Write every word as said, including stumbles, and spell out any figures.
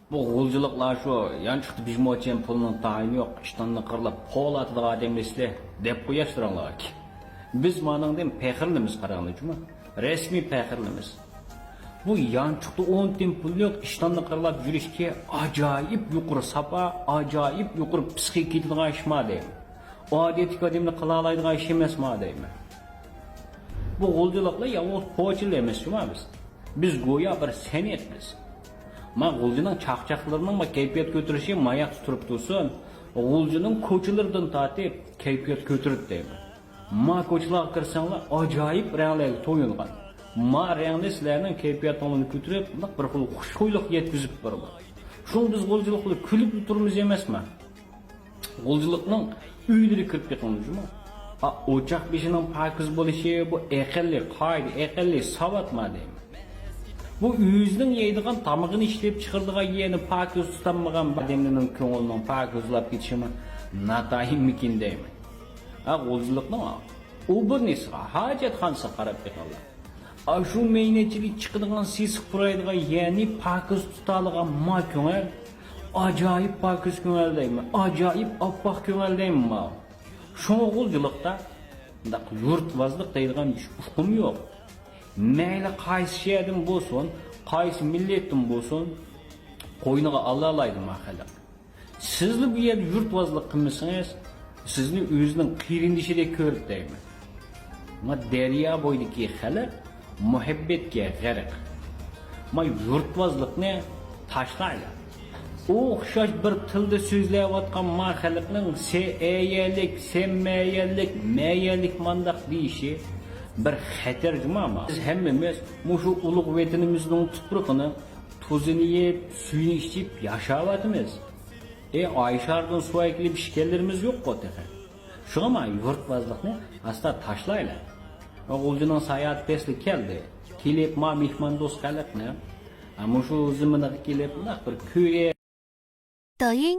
بۇ غۇلجىلىقلار شۇ يانچۇقتا بىژموچەن پۇلنىڭ تايىنى يوق، ئىشتاننى قىرلاپ پول ئاتىدىغان ئادەملەر سىلەر دەپ قوياشتۇراڭلاركى. بىز مانىڭدىن پەخىرلىمىز قاراڭلار جۇمۇ. رەسمىي پەخىرلىمىز. بۇ يانچۇقتا ئون تىيىن پۇل يوق، ئىشتاننى قىرلاپ يۈرۈشكە ئاجايىپ يۇقىرى ساپا، ئاجايىپ يۇقىرى پىسخىكا كېتىدىغان ئىشما دەيمەن. ئادەتتىكى ئادەملەر قىلالايدىغان ئىش ئەمەسما دەيمەن. بۇ غۇلجىلىقلار يالغۇز پوچىلا ئەمەس جۇما بىز. بىز گويا بىر سەنئەتمىز. ما غۇلجىنىڭ چاقچاقلىرىنىڭ ما كەيپىيات كۆتۈرۈشى ماياقتا تۇرۇپ تۇرسۇن، غۇلجىنىڭ كوچىلىرىدىن تارتىپ كەيپىيات كۆتۈرۈپ دەيمەن. ما كوچىلارغا كىرسەڭلار ئاجايىپ رەڭلەرگە تويۇنغان. ما رەڭلەر سىلەرنىڭ كەيپىياتىڭلارنى كۆتۈرۈپ، بۇنداق بىر خىل خۇشخۇيلۇق يەتكۈزۈپ بېرىدۇ. شۇڭا بىز غۇلجىلىقلار كۈلۈپ تۇرىمىز ئەمەسما؟ غۇلجىلىقنىڭ ئۆيلىرىگە كىرىپ بېقىڭ جۇمۇ. ئا، ئوچاق بېشىنىڭ پاكىز بولۇشى، بۇ ئەقەللىي قائىدە، ئەقەللىي ساۋاتما دەيمەن. بۇ ئۆزىنىڭ يەيدىغان تامىقىنى ئىشلەپ چىقىرىدىغان يەرنى پاكىز تۇتالمىغان ئادەملەرنىڭ كۆڭلىنىڭ پاكىزلاپ كېتىشىمۇ ناتايىنمىكىن دەيمەن. ھە، غۇلجىلىقنىڭ ئوبورنىسىغا، ھاجەتخانىسىغا قاراپ بېقىڭلار. ئاشۇ مەينەتچىلىك چىقىدىغان سېسىق پۇرايدىغان يەرنى پاكىز تۇتالىغان ما كۆڭۈل، ئاجايىپ پاكىز كۆڭۈل دەيمەن، ئاجايىپ ئاپئاق كۆڭۈل دەيمەن ما. شۇڭا غۇلجىلىقتا مۇنداق يۇرتۋازلىق دەيدىغان ئۇقۇم يوق. مەيلى قايسى شەھەردىن بولسۇن، قايسى مىللەتتىن بولسۇن، قوينىغا ئالالايدۇ ما خەلق. سىزلا بۇ يەردە يۇرتۋازلىق قىلمىسىڭىز، سىزنى ئۆزىنىڭ قېرىندىشىدەك كۆرىدۇ دەيمەن. ما دەريا بويىدىكى خەلق مۇھەببەتكە غەرق. ما يۇرتۋازلىقنى تاشلايلى. ئوخشاش بىر تىلدا سۆزلەۋاتقان ما خەلقنىڭ سەن ئەيەللىك، سەن مەيەللىك، مەيەللىك مانداق دېيىشى بىر خەتەر جۇما ما. بىز ھەممىمىز مۇشۇ ئۇلۇغ ۋەتىنىمىزنىڭ تۇپرىقىنى تۇزىنى يەپ، سۈيىنى ئىچىپ ياشاۋاتىمىز. ئى، ئايشاردىن سۇ ئەكېلىپ ئىچكەنلىرىمىز يوققۇ تېخى. شۇڭا ما يۇرتۋازلىقنى ئاستا تاشلايلى. غۇلجىنىڭ ساياھىتى پەسلى كەلدى. كېلىپ ما مېھماندوست خەلقنى، ھە، مۇشۇ زېمىنىغا كېلىپ مۇنداق بىر كۆرۈپ، 抖音